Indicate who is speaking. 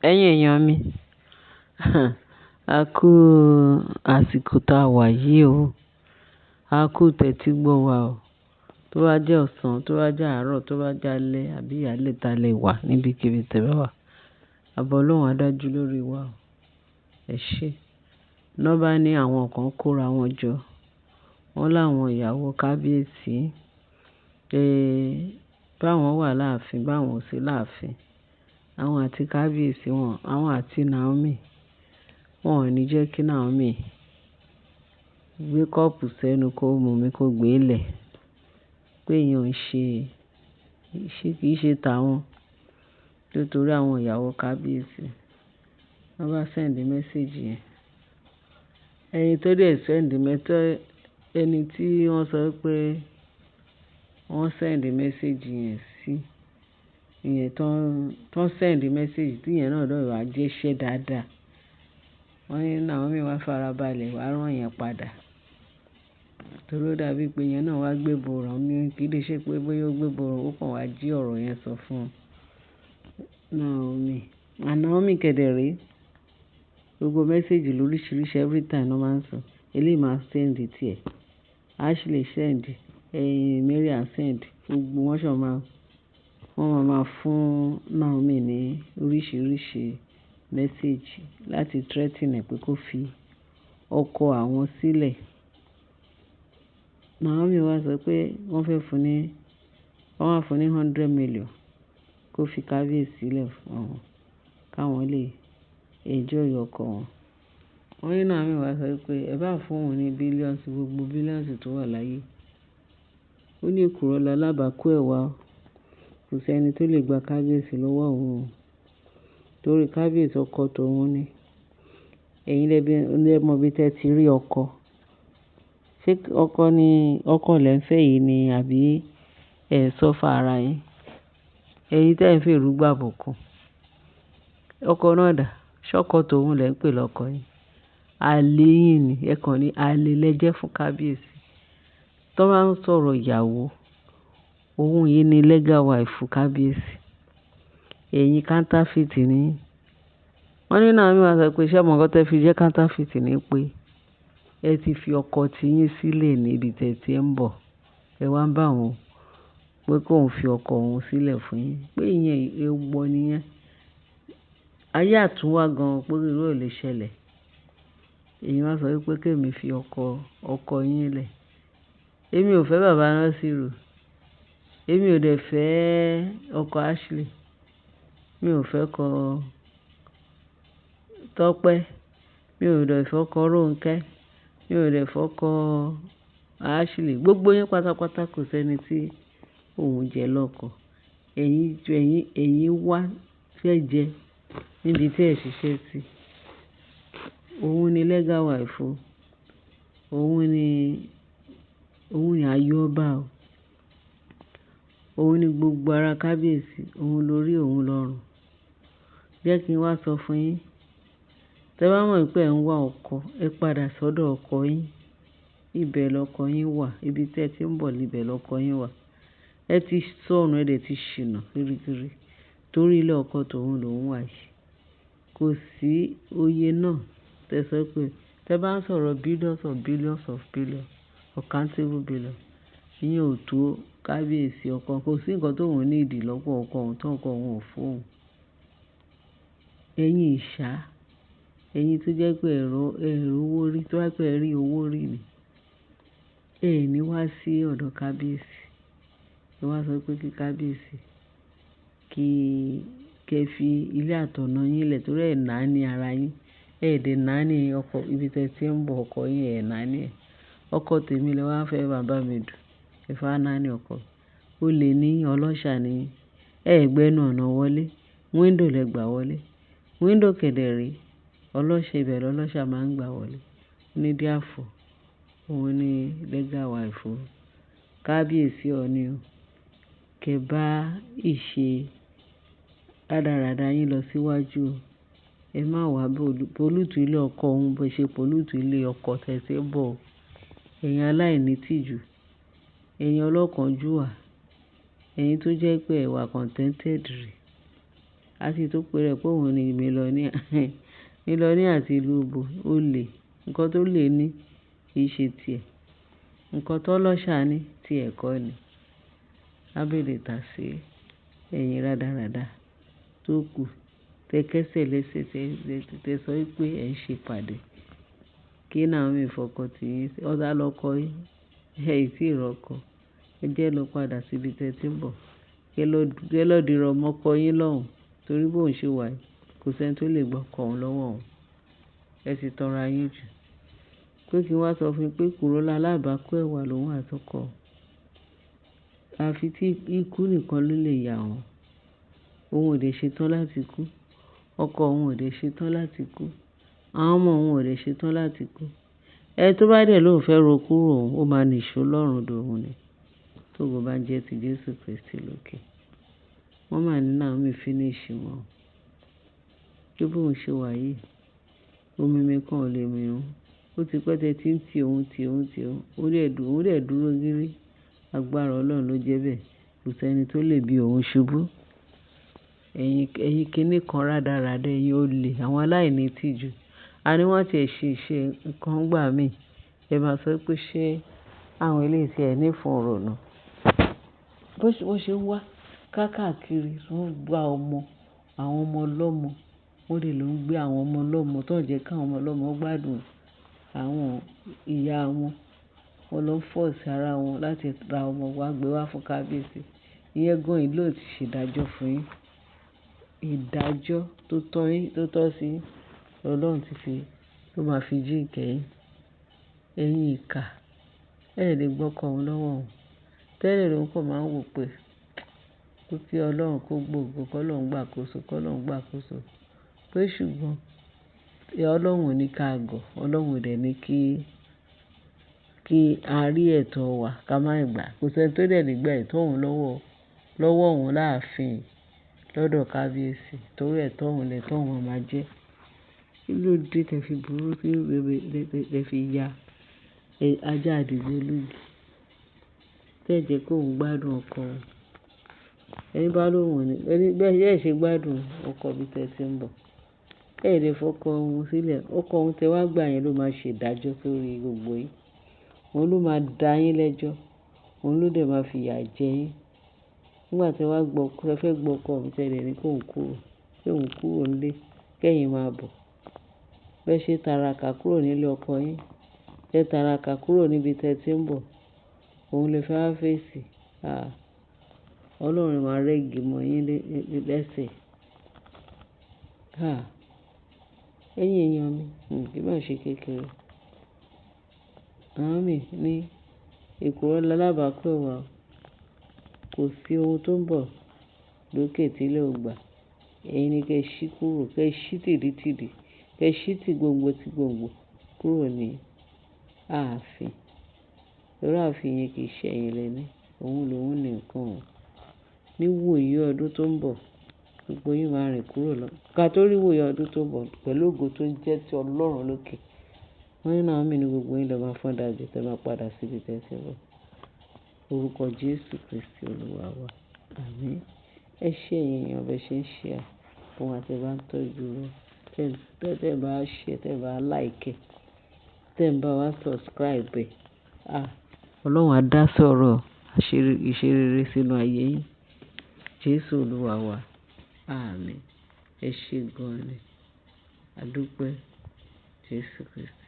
Speaker 1: Ẹ̀yin èèyàn mi, a kú àsìkò tá a wà yìí o. A kú tẹ́tí gbọ́ wa o. Tó bá jẹ́ ọ̀sán, tó bá jẹ́ àárọ̀, tó bá jẹ́ alẹ́ àbí ìyálẹ́ta lẹ wà níbikíbi tẹ́ bá wà. Àbọ̀ Ọlọ́run á dájú lórí wa o. Ẹ ṣé. Ná bá ní àwọn kan kóra wọn jọ. Wọ́n láwọn ìyàwó kábíyèsí. Pé báwọn wà láàfin, báwọn ò sí láàfin. Àwọn àti kábíyèsí wọn, àwọn àti Naomi. Wọn ò ní jẹ́ kí Naomi gbé kọ́ọ̀pù sẹ́nu kó mú mi kó gbé lẹ̀. Pé ìyẹn ò ń ṣe, kì í ṣe tàwọn. Nítorí àwọn ìyàwó kábíyèsí. Wọ́n bá send message yẹn. Ẹni tó dẹ̀ send message, ẹni tí wọ́n sọ pé wọ́n send message yẹn sí, ìyẹn tó ń send message tí ìyẹn náà dọ̀ wá jẹ́ṣẹ́ dáadáa. Wọ́n ní Naomi wá farabalẹ̀ wá rán yẹn padà. Torí ó dàbí pé ìyẹn náà wá gbé borun ní, kì í ṣe pé bóyá ó gbé borun, ó kàn wá jí ọ̀rọ̀ yẹn sọ fún Naomi. And Naomi kẹ̀dẹ̀ re. Gbogbo message lóríṣiríṣi every time ló máa ń sọ. Eléyìí máa send tí ẹ. Ashley send, Mariam send, gbogbo wọn ṣọ máa, wọ́n máa fún Naomi ní oríṣiríṣi message láti threaten ẹ pé kó fi ọkọ àwọn sílẹ̀. Naomi wá sọ pé wọ́n fẹ́ fún ní, wọ́n máa fún ní 100 million kó fi kábíyèsí sílẹ̀ fún àwọn, káwọn lè enjoy ọkọ wọn. Wọ́n ní Naomi wá sọ pé ẹ bá fún òun ní billions, gbogbo billions tó wà láyé. Ó ní èkùrọ́ lalábàákú ẹ̀wà o. Kò sí ẹni tó lè gba kábíyèsí lọ́wọ́ òun o. Torí kábíyèsí ọkọ tòun ni. Ẹ̀yin lẹ mọ bí tẹ́ ti rí ọkọ. Ṣé ọkọ ni, ọkọ lẹ ń fẹ́ yìí ni àbí ẹ suffer ara yín? Ẹ̀yin tí ẹ̀ ń fi èrú gbàbùkún. Ọkọ náà dà? Ṣé ọkọ tòun lẹ ń pè lọ́kọ yín? Àlè yín ni, ẹ kàn ní àlè lẹ jẹ́ fún kábíyèsí. Tó bá ń sọ̀rọ̀ ìyàwó, òun yìí ni legal wife kábíyèsí. Ẹ̀yin counterfeit ni. Wọ́n ní Naomi wá sọ pé ṣé ọmọ nǹkan tí ẹ fi jẹ́ counterfeit ni pé ẹ ti fi ọkọ tí yín sílẹ̀ níbi tí ẹ ti ń bọ̀. Ẹ wá ń bá òun pé kó ń fi ọkọ òun sílẹ̀ fún yín. Pé ìyẹn èèwọ̀ nìyẹn. Ayé àtúnwá gan pé irú ẹ lè ṣẹlẹ̀. Ẹ̀yin wá sọ wípé kí èmi fi ọkọ yín lẹ̀. Èmi ò fẹ́ bàbá Nasiru. Èmi ò dẹ̀ fẹ́ ọkọ Ashley. Mi ò fẹ́ ọkọ Tọ́pẹ́. Mi ò dẹ̀ fẹ́ ọkọ Ronke. Mi ò dẹ̀ fẹ́ ọkọ Ashley. Gbogbo yín pátápátá kò sí ẹni tí òun jẹ lọ́kọ. Ẹ̀yin wá fẹ́ jẹ níbi tí ẹ ṣiṣẹ́ sí. Òun ni legal wife o. Òun ni ayọ̀ ọba o. Òun ni gbogbo ara kábíyèsí. Òun lórí, òun lọ́rùn. Jẹ́ kí n wá sọ fún yín. Tẹ bá mọ̀ pé ẹ̀ ń wá ọkọ, ẹ padà sọ́dọ̀ ọkọ yín. Ibẹ̀ lọkọ yín wà. Ibi tí ẹ ti ń bọ̀ níbẹ̀ lọkọ yín wà. Ẹ ti sọnù, ẹ dẹ̀ ti ṣìnà kirikiri. Torí ilé ọkọ tòun lòún wà yìí. Kò sí oyè náà. Tẹ sọ pé tẹ bá ń sọ̀rọ̀ billions of billions of billions, uncountable billions, ìyẹn ò tó kábíyèsí ọkọ. Kò sí nǹkan tó òun need lọ́wọ́ ọkọ òun tó ọkọ òun ò fún òun. Ẹ̀yin ìṣá, ẹ̀yin tó jẹ́ pé ẹ rí owó rí, tó bá pé ẹ rí owó rí ni. Ẹ ní wá sí ọ̀dọ̀ kábíyèsí. Ẹ wá sọ pé kí kábíyèsí kí ẹ fi ilé àtọ̀nà yín lẹ̀ torí ẹ náání ara yín. Ẹ dẹ̀ náání ọkọ ibi tí ẹ ti ń bọ̀ ọkọ yín, ẹ náání ẹ̀. Ọkọ tèmi lẹ wá fẹ́ máa bá mi dù. Ẹ fẹ́ wá náání ọkọ. Olè ní ọlọ́ṣà ni. Ẹ gbẹ́nu ọ̀nà wọlé. Window lẹ gbà wọlé. Window kẹ̀dẹ̀ re. Ọlọ́ṣà ibẹ̀ lọlọ́ṣà máa ń gbà wọlé. Ní therefore, òun ni legal wife o. Kábíyèsí Ọọ̀ni o. Kẹ bá ìṣe rádaràda yín lọ síwájú o. Ẹ má wá pollute ilé ọkọ òun bó ṣe pollute ilé ọkọ tí ẹ ti ń bọ̀ o. Ẹ̀yin aláìní tìjú. Ẹ̀yin ọlọ́kànjúwà. Ẹ̀yin tó jẹ́ pé ẹ wà contented rí. Àti tó pe rẹ̀ pé òun ni millionaire. Millionaire àti ìlú ibo, olè. Ǹkan tó lè ní kì í ṣe ti ẹ̀. Ǹkan tó lọ́ṣà ní ti ẹ̀ kọ́ ni. Ábèlè tà sí ẹ̀yin rádaràda tó kù. Tẹ kẹ́sẹ̀ lẹ́sẹ̀ tẹ sọ wípé ẹ̀ ń ṣe ìpàdé. Kí Naomi fọkọ tí yín, ọ̀dà lọ kọ yín. Ẹ ì tí ì rọ́kọ. Ẹ jẹ́ lọ padà síbi tí ẹ ti ń bọ̀. Kẹ́ lọ dìrọ̀ mọ́ ọkọ yín lọ́hùn. Torí bó ń ṣe wà yìí, kò sí ẹni tó lè gba ọkọ òun lọ́wọ́ òun. Ẹ sì tanra yín jù. Pé kí n wá sọ fún yín pé èkùrọ́ lalábàákú ẹ̀wà lòun àti ọkọ òun. Àfi tí ikú nìkan ló lè yà wọ́n. Òun ò dè ṣe tán láti kú. Ọkọ òun ò dè ṣe tán láti kú. Àwọn ọmọ òun ò dè ṣe tán láti kú. Ẹni tó bá dẹ̀ lóun fẹ́ ro kúrò òun, ó máa nìṣó lọ́run dòun ni. Tógo bá ń jẹ́ ti Jésù Kristi lókè. Wọ́n máa ní Naomi finish wọn. Pé bóun ṣe wà yìí, omi kan ò lè mì òun. Ó ti pẹ́ tẹ́ tí ń ti òun, ti òun, ti òun. Ó dẹ̀ dúró gírí. Agbára Ọlọ́run ló jẹ́ bẹ́ẹ̀. Kò sí ẹni tó lè bí òun ṣubú. Ẹ̀yin kíní kan rádaràda, ẹ̀yin olè, àwọn aláìní tìjú. A ní wọ́n ti ẹ̀ ṣe iṣẹ́ nǹkan gbà mí. Ẹ máa sọ pé ṣé àwọn eléyìí tí ẹ ní fún ìrònú. Bó ṣe ń wá káàkiri, wọ́n gba ọmọ, àwọn ọmọ ọlọ́mọ. Wọ́n lè lọ ń gbé àwọn ọmọ ọlọ́mọ tó ń jẹ́ kí àwọn ọmọ ọlọ́mọ gbádùn àwọn ìyá wọn. Wọ́n lọ force ara wọn láti ra ọmọ wá gbé wá fún kábíyèsí. Ìyẹn gan ìlú ò tí ṣe ìdájọ́ fún yín. Ìdájọ́ tó tọ́ yín, tó tọ́ sí yín, Ọlọ́run ti fi, tó máa fi jí ìkẹ́ yín. Ẹ̀yin ìkà, ẹ lè gbọ́kọ òun lọ́wọ́ òun. Tẹ́lẹ̀ ló ń kọ̀ máa ń wò pé kí Ọlọ́run kó gbogbo, kó Ọlọ́run gbàkóso, kó Ọlọ́run gbàkóso. Pé ṣùgbọ́n Ọlọ́run ò ní ká gọ̀, Ọlọ́run ò dẹ̀ ní kí a rí ẹ̀tọ́ wa ká má gbà. Kò sí ẹni tó dẹ̀ lè gba ẹ̀tọ́ òun lọ́wọ́ òun láàfin lọ́dọ̀ kábíyèsí torí ẹ̀tọ́ òun lẹ̀tọ́ òun máa jẹ́. Kí ló dé tẹ fi burú, kí ló dé tẹ fi ya ajá àdìgbò lùgì? Tẹ́ jẹ́ kó òun gbádùn ọkọ òun. Ẹni bá lóhùn ní, ẹni bẹ́ẹ̀ ṣe gbádùn ọkọ bí tẹ ti ń bọ̀. Ẹ lè fọkọ òun sílẹ̀. Ọkọ òun tẹ wá gbà yẹn ló máa ṣe ìdájọ́ sórí gbogbo yín. Òun ló máa dá yín lẹ́jọ́. Òun ló dẹ̀ máa fi ìyà jẹ yín. Nígbà tí wá gbọ́, ẹ fẹ́ gbọ́ ọkọ òun tẹ́lẹ̀ ní kó òun kúrò, kí òun kúrò nílé, kí ẹ̀yin máa bọ̀. Bẹ́ẹ̀ ṣe tàràkà kúrò nílé ọkọ yín. Tẹ tàràkà kúrò níbi tẹ ti ń bọ̀. Òun lè fẹ́ wá fèsì. À, Ọlọ́run máa rẹ́gì mọ́ yín lẹ́sẹ̀. À, ẹ̀yin èèyàn mi, kí má ṣe kékeré. Naomi ní èkùrọ́ lalábàákú ẹ̀wà. Kò sí ohun tó ń bọ̀ lókè tí ilẹ̀ ò gbà. Ẹ̀yin ni kí ẹ ṣí kúrò, kí ẹ ṣí tìdítìdí, kí ẹ ṣí tì gbòǹgbò tí gbòǹgbò kúrò ní ààfin. Torí ààfin yẹn kì í ṣe ẹ̀yin lẹ́ní. Òun lòun ní nǹkan òun. Ní ìwòyí ọdún tó ń bọ̀, gbogbo yín máa rìn kúrò lọ. Ká tó rí ìwòyí ọdún tó ń bọ̀ pẹ̀lú ògo tó ń jẹ́ ti Ọlọ́run lókè. Wọ́n ní Naomi ní gbogbo yín lọ máa fọ́n dàjú tẹ máa padà síbi tẹ ti ń bọ̀. Orúkọ Jésù Kristi Olúwa wa. Àmín. Ẹ ṣé ẹ̀yin èèyàn bẹ ṣe ń share fún wa tí ẹ bá ń tọ́jú wa. Tẹ bá share, tẹ bá like, tẹ ń bá wa subscribe ẹ. À, Ọlọ́run á dá sọ̀rọ̀ ìṣerere sínú ayé yín. Jésù Olúwa wa. Àmín. Ẹ ṣé gan ni. A dúpẹ́. Jésù Kristi.